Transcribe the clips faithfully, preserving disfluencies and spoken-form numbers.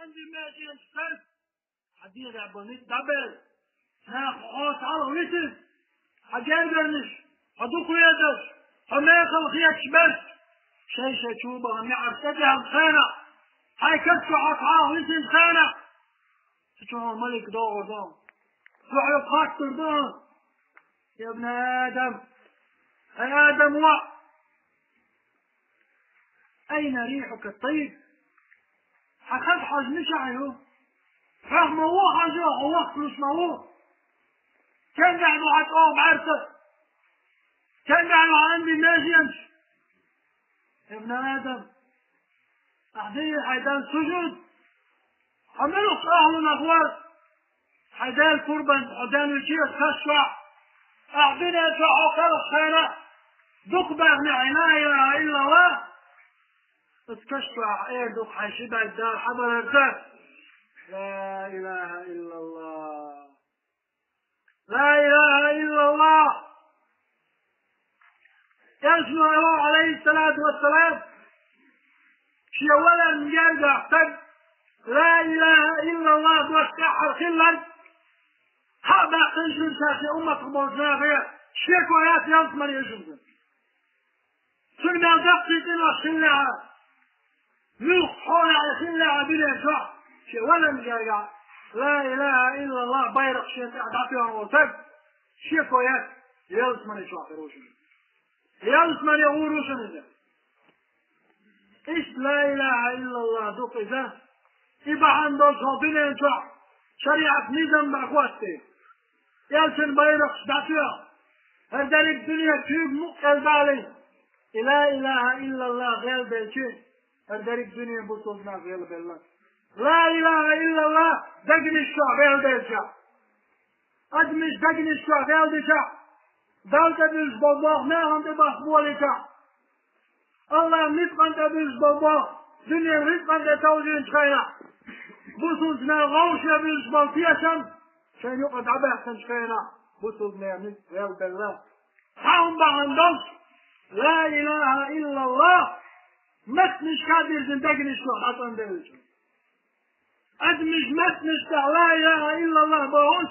Хьан дин меженаш берз, хьан дегӀ бан ницкъ дӀабер. Наха хьо цхьалха висина, хьан гергарнаш, хьан дукха ведаш, хьан мехала хеташ берш, шай-шай чу бахана неӀарш тӀадехьа хенахь, хьайн каш чу хьо цхьалха висина хенахь, цу чу хьуна малик догӀур ду. Цо хьоьга хоаттур ду: يا ابن آدم, хӀай Адама воӀ, أين ريحك الطيب؟ Хьан хаза хьожа мичахь ю? Хьох ма ву хьожа, хьо вахкалуш ма ву. Стенгахь ду хьан чӀогӀа бӀаьрса? Стенгахь ю хьан дин меженаш? يا ابن آدم, ахь дийр хьайн Далла сужуд. Хьо муьлхачу ахьлунах вара? Хьайн Дала курбан, хьо денвича каш чохь, ахь дуьнен чохь хьо кхелхачу хенахь дукха баьхнехь ла илахӀа иллаллахӀ. Оцу каш чохь эр ду-кх хьайн ши бӀаьрг дара хьабарарца: لا إله إلا الله. لا إله إلا الله. Элчано аьлла, Ӏалайхиссалату вассалам, шен валарна гергахь стаг لا إله إلا الله дош тӀаьххьара хилларг, хьа а баьккхина шуьга ша шен умматах болчу нахе, шеко яц ялсамане йижина. Цуьнан мел даккхий къинош хиллехь а, муьлхха хьолехь а хиллехь а дуьнен чохь, шен валарна гергахь لا إله إلا الله байракх шен тӀехь дӀатоьхна волу стаг, шеко яц, ялсамане чохь хир ву шуна. Ялсамане гӀур ву шуна иза. Иштта لا إله إلا الله ду-кх иза. И бахьана долуш хьо дуьнен чохь шариӀат низам бан хӀоттий, элчан байракхаш дӀатоьхна, хӀара дерриг дуьне куьйга мукъа кӀел далийна, и لا إله إلا الله гӀелделчи, хӀара дерриг дуьне бусулба нах гӀелбелла. لا إله إلا الله дегнаш чохь гӀелделча, адамаш дегнаш чохь гӀелдича, Далла тӀебуьллуш болу болх нахана тӀебахка болийча, АллахӀан ницкъан тӀе буьллуш болу болх дуьненан рицкъан тӀе товжийначу хенахь, бусулба нах вовшах буьллуш болу тешам шайн юкъа дӀабаьхкинчу хенахь, бусулба нехан ницкъ гӀелбелла. Цхьа хӀума бахьана долуш, لا إله إلا الله меттанашка а бирзина дегнаш чу хьацӀанделлачу. Адамаш меттанаш тӀехь لا إله إلا الله бохуш,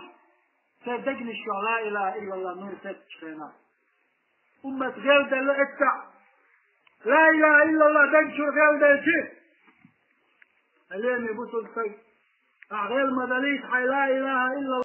церан дегнаш чохь لا إله إلا الله нур сецначу хенахь. Уммат гӀелделла эццахь, لا إله إلا الله даг чуьра гӀелделчи, хьан лераме бусулба стаг, ахь гӀел ма далийта хьайн لا إله إلا الله.